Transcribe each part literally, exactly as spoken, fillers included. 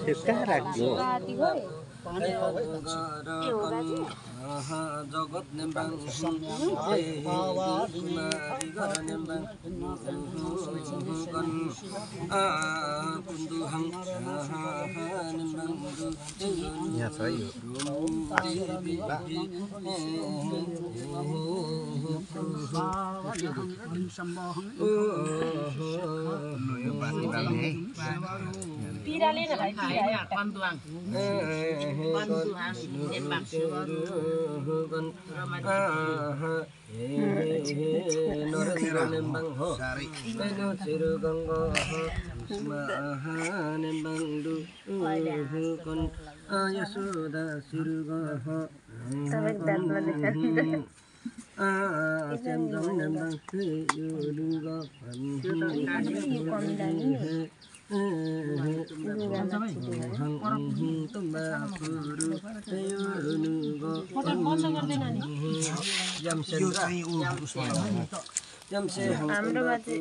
त्यो कहाँ राख्नु? जगत नेम्बाङ, ए, कुमारी गर नेम्बाङ, यहाँ छ है यो। यो बाती बाल्ने है। पिराले न भाइ, पिरा। नरेन्द्र नेम्बाङ हो। सारी। यशोदा सिरुग हो। हाम्रोमा चाहिँ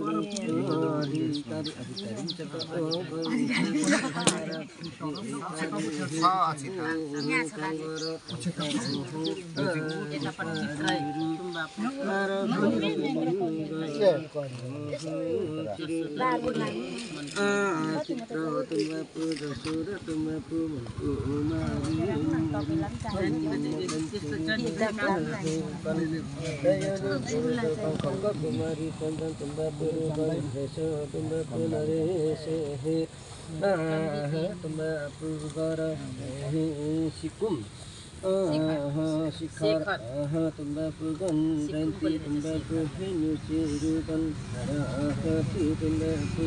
तुम्बा पुगर सिकुम। शिखर। तुम्बा पुगन रन्ति तुम्बा पुहेनु सिरुगन। तुम्बा पु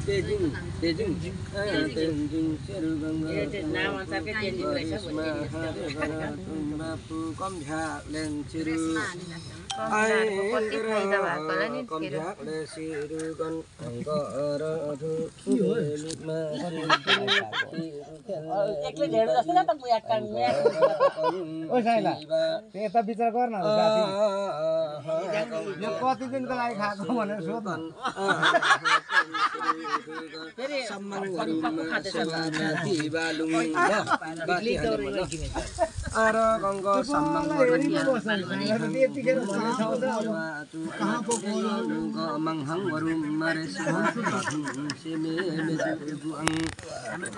तेजिङ, तेजिङ, तेजिङ सिरुगन। तुम्बा पुगन झ्यालेन सिरु। कम झ्याले सिरुगन। एक्लै ढेँडो जस्तो क्या त मुया कान मुया। ओ साइला, त्यो यता विचार गर न त साथी। यो कति दिनको लागि खाएको भनेर सोध न। फेरि सम्मान गरौँ, सेवा जाति बालुङ, ल, बाटी हाने मन। आर गङ्ग सम्मान गरौँ। यतिखेर भन्ने ठाउँ छ, अब कहाँ पो गयो? गङ्ग मङ्हाङ गरौँ, मारे सम्मान गरौँ, सेमे मेजु बुआङ।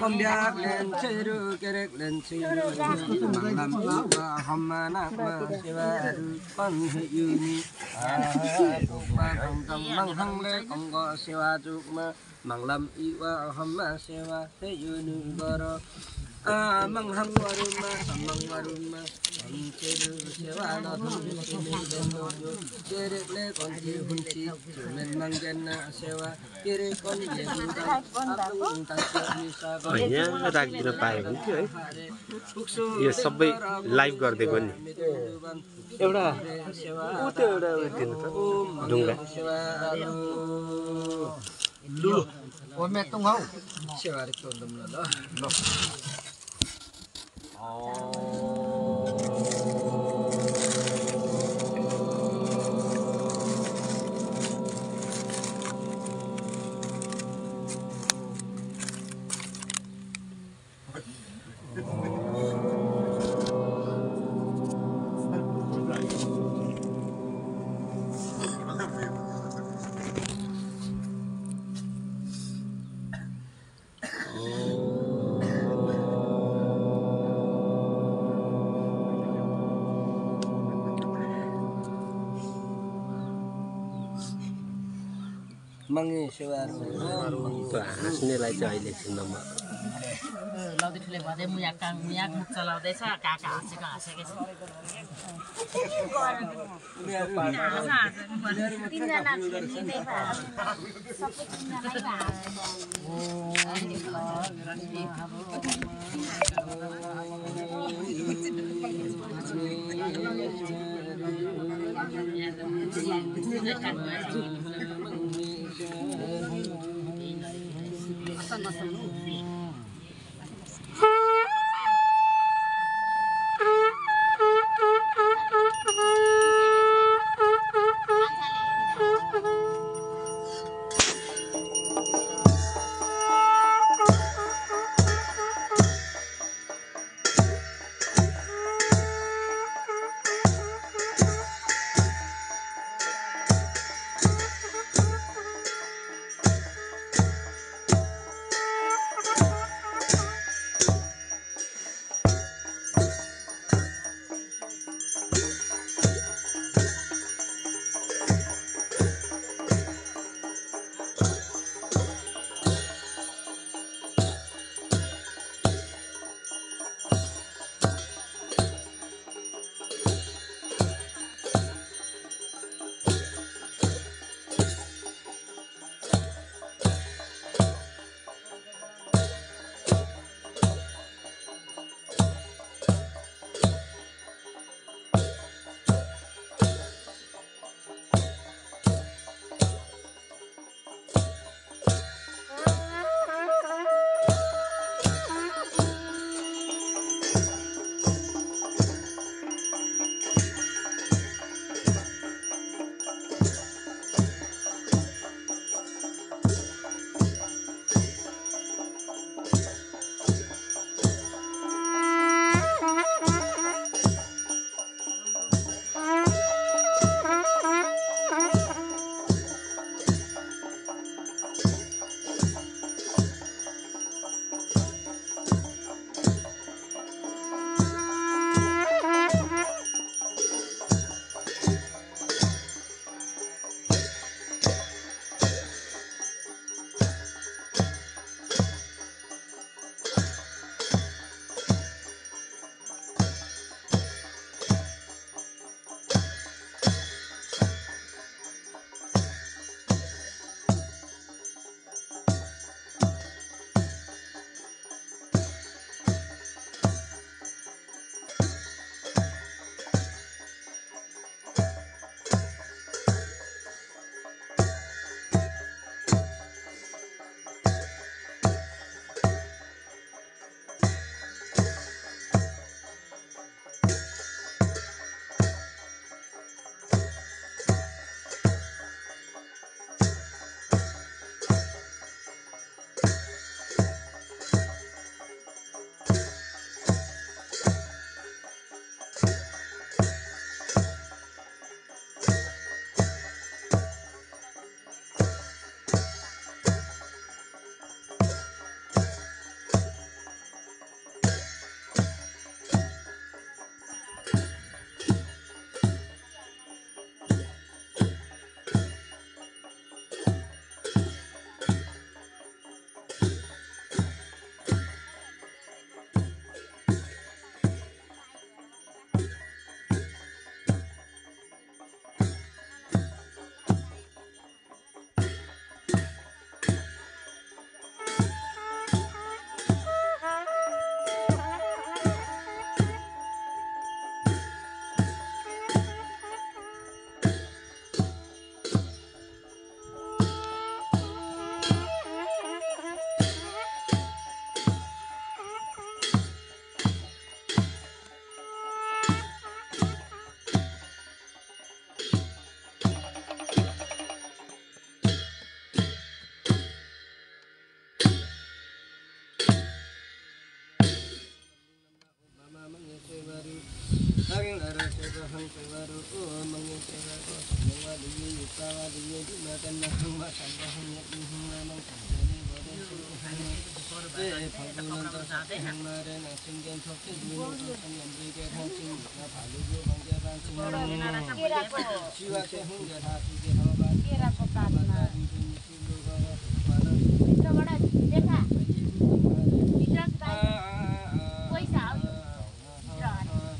कम्ब्याक लेन छेरु, केरेक लेन छेरु, मङ्गलम इवा हम्मा नाकमा सेवा रु पन हे युनि। मङ्गलम मङ्गलम ले कङ्ग सेवा जुकमा, मङ्गलम इवा हम्मा सेवा हे युनि गर। आ, मङ्गलम वरुमा, सम्मङ वरुमा, पन छेरु सेवा नधुम सेमे लेन यो, केरेक ले कन्ति हुन्सि, जुमेन मङ्गेन सेवा। यहाँ राखिदिन पाए हुन्थ्यो है। यो सबै live गरिदिएको नि। एउटा उ त्यो एउटा उयो दिनु त, ढुङ्गा। लु। मांगे सेवारु। बा, हाँस्ने लागि चाहिँ अहिले छिन्नमा। लाउँदै ठुले भदे मुयाक काङ, मुयाक मुक्चा लाउँदैछ, काका हाँसेको हाँसेकै छ। तिनजना, तिनजना, सबै तिनजनालाई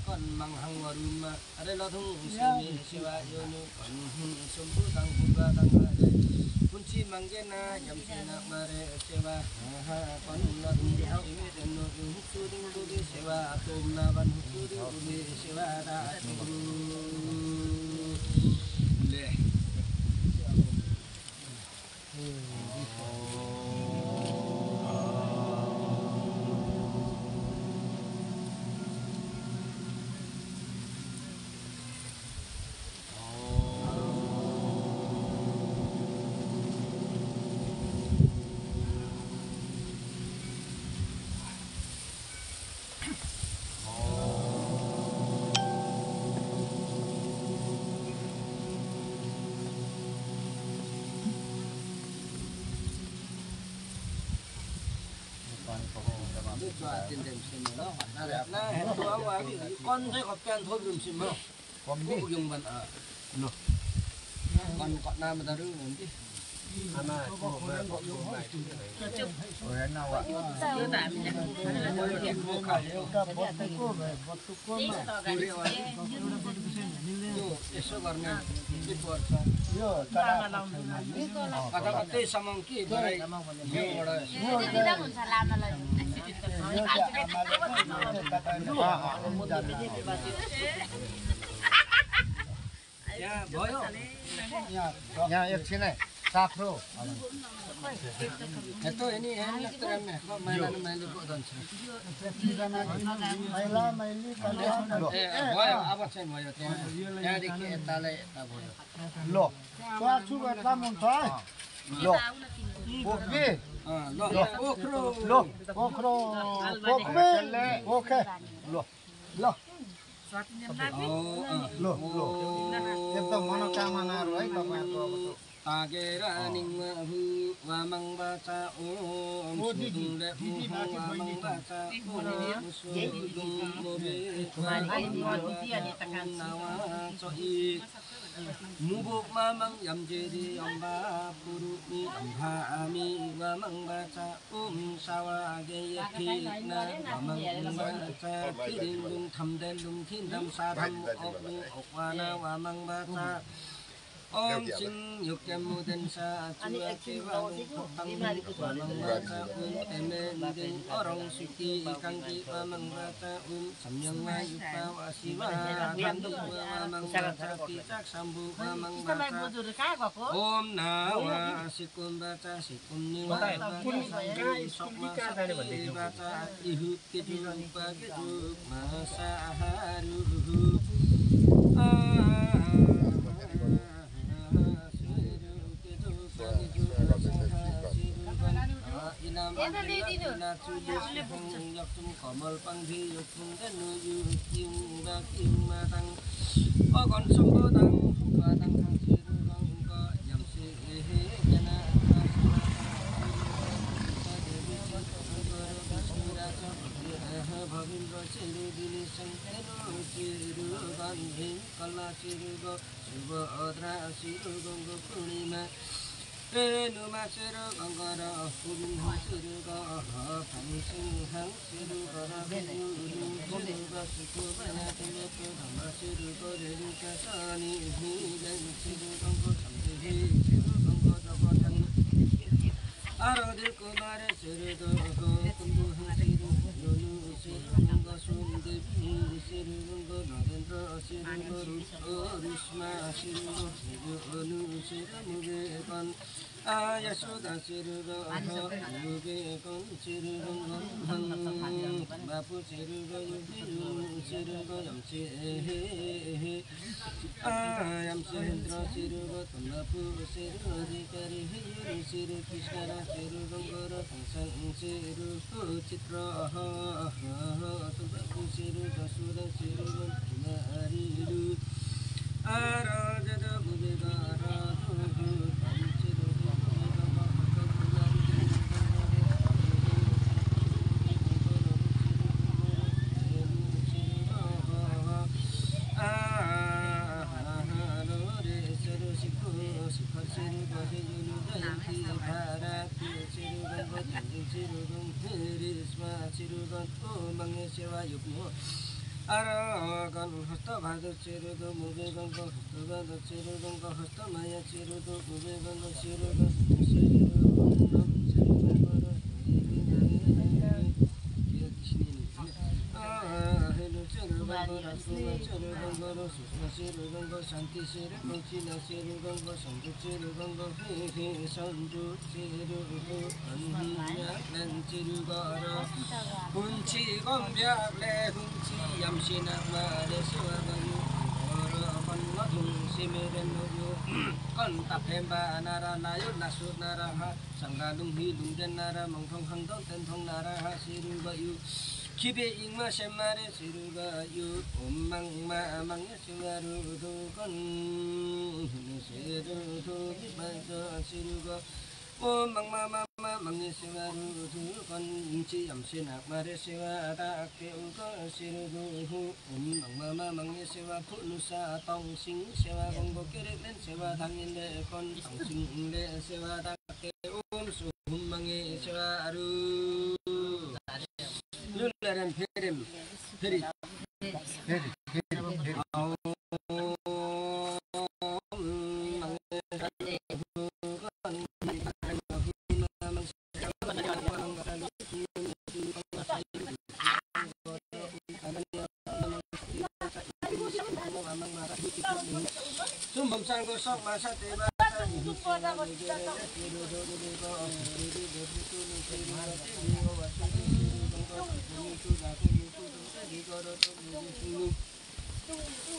कन मंहां वरुमा अरे लधुं सेमे सेवा योनु कन्हुं सम्बुदां बुदादां हरे। कुन्थि मंगेना यमसेना मारे सेवा हा हा कन लधुं सेमे देनु दुं सुदिं बुदे सेवा तोम ना बन सुदिं बुदे सेवा दा गुरु। ले। या, भयो। या, एकछिन है, साफ्रो। यस्तो है नि, यहाँ यस्तो राम्रै, म माइला न माइली को दन्छ। माइला, माइली, काला, ए, भयो, अब चाहिँ भयो, त्यहाँ, त्यहाँदेखि यतालाई यता भयो। लो। चुवा छु गर्दा मन छ है। लो। पोखरी। अँ, लो, लो। पोख्रो। लो। पोख्रो। पोखरी। ओके। लो। लो। लो, लो। एकदम मनोकामनाहरू है तपाईँहरूको अब त्यो। तागेर निङ्मा हु वामङ वाचा ओम ओ दिदी, सुदुङ ले दिदी मुहु माथि वामङ बहिनी वाचा ओम सुदुङ मोबे वामङ वाचा ओम नावा चोइ मुबो वामङ यमजेरी अम्बा पुरुमि अम्भामि वामङ वाचा ओम सावा गे यथि ना वामङ वाचा थिरिङ लुङ थम देन लुङ थिन दम सा धम ओक लुङ ओक वाना वामङ वाचा ओम सिं युक्यम मुदेन सा चुआ के वामङ खोक तङ वामङ वाचा ओम तेमेन देन ओरङ सुकी इकांगी वामङ वाचा ओम समयङ वा युक्ता वा सिवा धम वामङ वाचा पिचाक शम्भु वामङ वाचा ओम ना वा सिकुम वाचा सिकुम निवा वाचा शक्ति वाचा इहु के जुक पा के जुक मा सा हा रु हु। आ, से रु के जुक पा के जुक मा सा हा से रु बन। आ, इनाम इना चुले सुहुं यक तुम कमल पंखी यक तुम दनु यु किम बा किम मा तंग। अगन सम्बोधन हुका तंग हंग से रु बंग हुका यम से ए हे जना का से रु बंग हुका देवी से रु बंग हुका भविन्द्र से रु दिली संग से रु बंग हिंग कला से रु बंग सुभद्रा से रु बंग पूर्णिमा रेणुमा से रु बंग र हुबिन हंग से रु बंग हंग सिंह हंग आ, यशोदा सिरुगो, अह, युगे कौन सिरुगो, हं, बापू सिरुगो, युगे सिरुगो, यम से, हे, हे, हे। आ, यम से हिंद्रो सिरुगो, तंबापू सिरु अधिकारी, हे, युरु सिरु कृष्णरा सिरुगो, गोरो तंसं सिरु चित्र, अह, अह, अह, तंबापू सिरुगो, सुर सिरुगो, कुमारी लु। sirugon, hiri sma sirugon, o mangni sewa yukmo. Aro gon hosto bhado sirugon, mubi gon go hosto bhado sirugon go hosto maya sirugon, mubi gon go sirugon, sirugon, sirugon, sirugon. Santi siru, Sila siru, Santu siru, Len siru goro. Hunsi gon biak le, hunsi yamsi nagmare sewa gayu. Goro gon nodung si meren nuyu. Kon tapen ba nara layu, nasu nara ha. Sangra lunghi lungden nara, mongthong hangdon tentong nara ha siru gayu. Kibe ingma semare siru gayu. Om mangma mangni sewa rudu kon. Siru du kiba jo siru go. Om mangma mangma mangni sewa rudu kon. Hunsi yamsi nagmare sewa dake u go siru du hu. Om mangma mangni sewa punu sa tong sing sewa gong go kerek len sewa dangin le kon tong sing le sewa dake um su hum mangni sewa ru. Lularan pherem, pheri. Pheri, pheri, pheri. Om mangni sewa ru kon.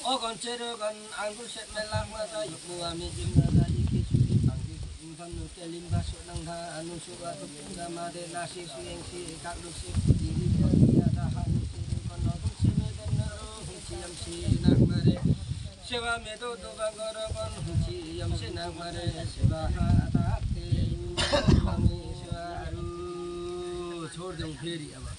O gon siru gon anggur set melak mata yuk mua mi jim mata iki suki panggi suki insan nu kelim basu nang ha anu suwa tuku gama de nasi suyeng si kak lusi diri kodi ada ha nu siru gon no gon sini den naro hunsi yamsi nagmare sewa medo do bangoro gon hunsi yamsi nagmare sewa ha atate u mangni sewa ru. Sor jong pheri aba.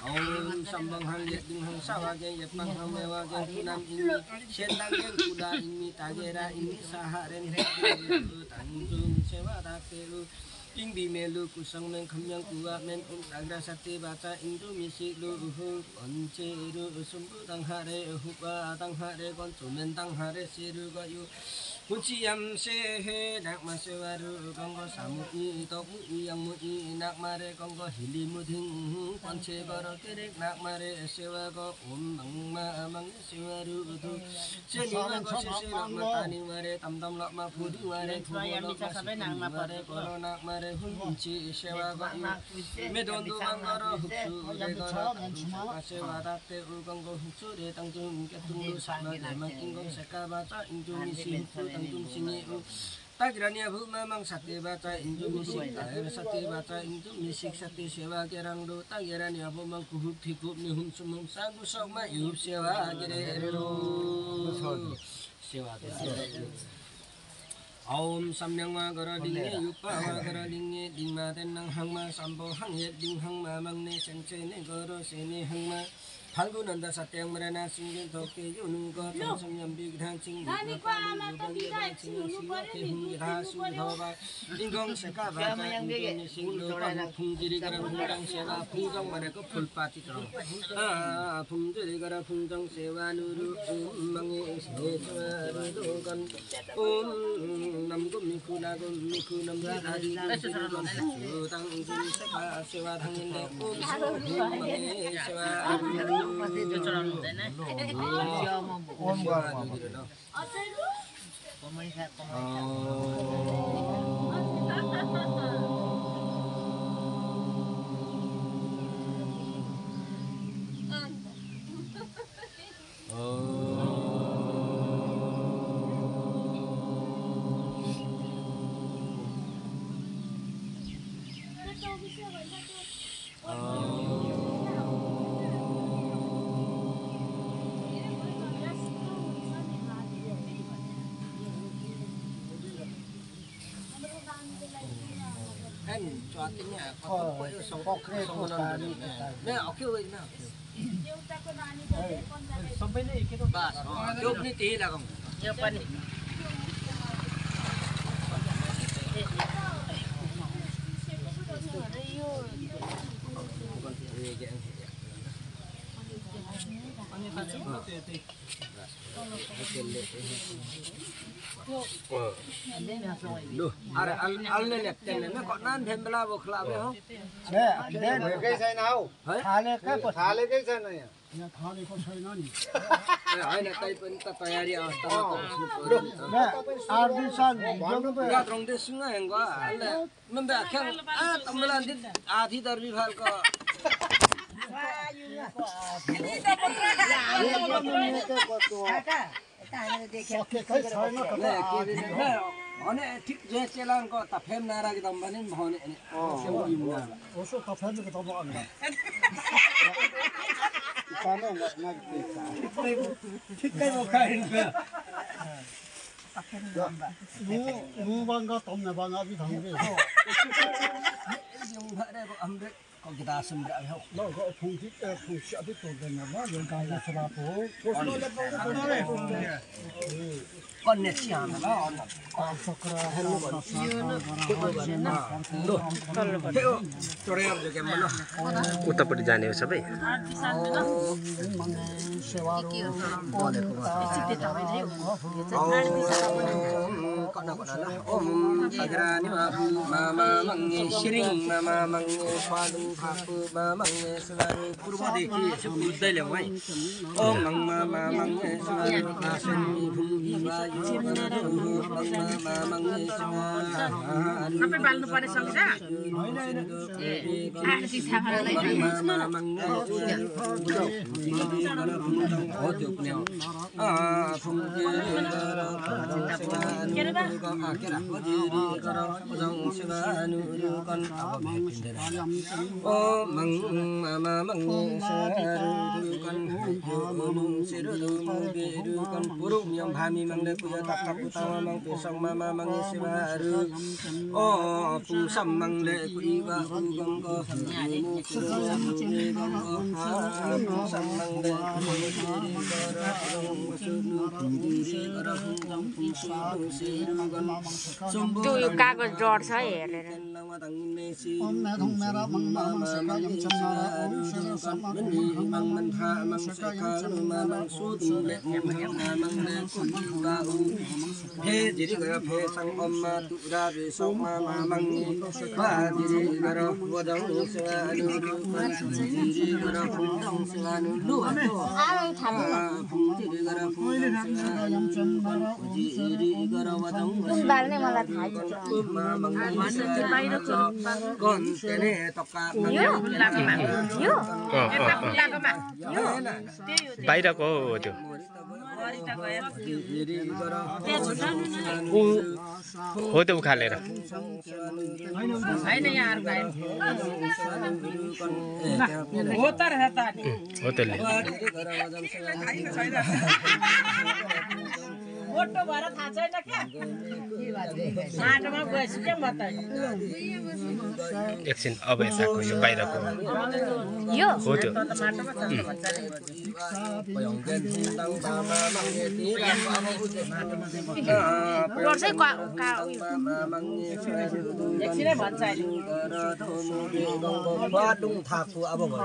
Om sambang hang yet ding hang sawa geng yet pang hang mewa geng kunam ingmi sendang geng kuda ingmi tagera ingmi saha ren he tang jung sewa dake u. Ingbi melu kusang men khamyang kuwa men um tagra sati baca ingdu misi lu uhu. Kon siru sumbu tang hare uhu wa tang hare kon sumen tang hare siru gayu. Hunsi yamsi he nagma sewa ru gong go samu i tok mu i yang mu i nagmare gong go hili mu ding kon se goro kerek nagmare sewa go om mangma mangni sewa ru du. Seni wa go sese lok ma tani ware tam tam lok ma pudi ware pudi lok ma sipuni ware goro nagmare hunsi sewa go i. Medon du bang goro huksu re goro tang sewa date u gong go huksu re tang tum ketung du sama de mang ingong seka baca ingtung misi huksu tang tum singi u. Tagirani abu mamang sati baca ingtung misi tagir sati baca ingtung misi sati sewa gerang du tagirani abu mang kuhuk tikup ni hum sumum sagu sok ma yup sewa gere ru. Sewa gere. Om samyang wa goro linge yupa wa goro linge dingma tenang hangma sambo hang yet ding hangma mangne sengse ne goro sene hangma. Phalgu nanda satyang marana singin toke yunu go tangsang yambi gdang sing. Nani ko ama to bidai sing nu pare ni du sing nu pare. Ingong seka baca ingong sing lu pang phung jiri gara phung dang sewa phung dang mane ko phul pati terong. Ah, phung jiri gara phung dang sewa nuru um mangi sewa nuru kan. Om nam gum mikhu na gum mikhu nam di adi gum siru gum su tang gum seka sewa thang in de om su hum mangi sewa. Om gum. Duh, are al, al ne lepten ne, ko nan them bela bo khla be ho. Be, be, be kai sai na ho. Hai? Thale kai ko. Thale kai sai na ya. Ya thale ko sai na ni. Ai na tai pen ta tayari a ta. Be, ar din san, jom be. Ya trong de sunga engwa, al ne. Manda kang, ah, tambalan dit, adhi darbi phal ko. One thik je chelan ko, ta phem nara ki tambanin bhone ne. Oh. Oso ta phem ki tambanin. Thik kai bo kain. Mu, mu banga tom na banga bi thang de. Yung ba de ko amre ko kita sem da ho. Lo ko phung ti, eh, phung sha ti to de na ba, yung ka ya sra to. Kon ne chi ana ba. Sakra, sakra, sakra, sakra. Uta पट्टि जाने हो सबै। ओम अग्रणी मा मा मांगे श्रीं मा मा मांगे स्वादुं धातु मा मांगे स्वादुं पूर्व देखी ऐसे उद्दय ले भाई। ओम मं मा मा मांगे स्वादुं धातु भूमि वायु मं मा मा मांगे स्वाहा। सबै बाल्नु पर्ने सँगै। O, pung sam mang le ku i wa u gong ko. Pung sam mang le ku i wa u gong ko. Pung su nu pung di ri ga ra pung gong pung su nu si ru gong. Sum bu tu yu ka go jor sa ye le. Om me thong me ra mang ma mang se ka yam cham na ra om se ra sa ma mang mang mang mang se ka yam cham na ra om se ra sa ma mang mang su tu le mang mang le ku i wa u. Phe diri gara phe sang om ma tu ra be song ma ma mang ni. Ba diri gara wa dang se ga nu ru kan. Diri gara hu dang se ga nu lu wa to. Ai, tham. Ba phung diri gara hu dang se ga nu ru kan. Diri gara wa dang se ga nu ru kan. Tum bal ne mala thai. Tum ma mang ni se ga nu ru kan. Kon te ne to ka mang ni. Yo. Yo. Yo. बाहिरको हो त्यो। ऊ हो त्यो उखालेर। होइन, यहाँ अर्को आयो। हो त रहेछ नि। हो त्यसले। मोटो भएर थाहा छैन क्या। माटोमा गएपछि के बतायो? एकछिन, अब यताको, यो बाहिरको। यो? हो त्यो। वर्षै का, का, उयो। एकछिनै भन्छ अहिले। Balung thaku abo ngol.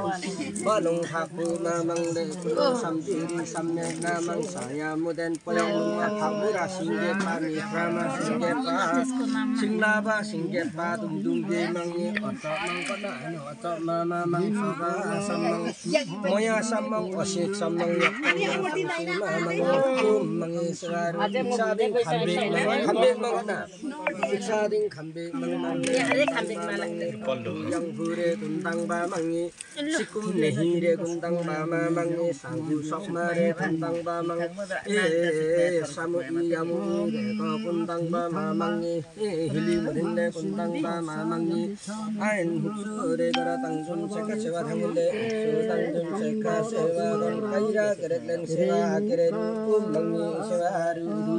Balung thaku mamang le. Samdiri samne namang saya muden poyang lung athamu ra singge pa ni prama singge pa. Singlaba singge pa dungdung ge mangi oto mang kona ano oto mama mang soba samang. Moya samang osik samang yak samang mangi swaru sading kambing mang kambing mang kona. Sading kambing mang mang. Yang hure kuntang ba mangi. Sikum nehire kuntang mama mangi, sangu sokmare kuntang ba mang, eh, samu iyamu ire ko kuntang mama mangi, eh, hili murinle kuntang mama mangi, ain husure gara tangjun seka sewa thangle, su tangjun seka sewa kon kaira keret len sewa keret kum mangi sewa ru ru.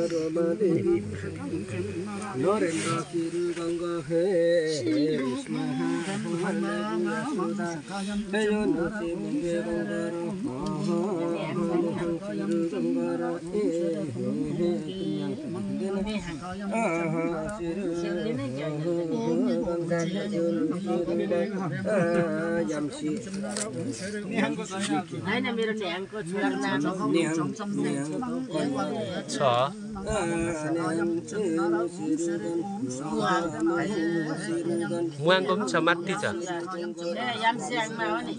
저. ܡܘ ܗܢ ܩܘ ܡܨܐ ܡܬܝ ܙܐ.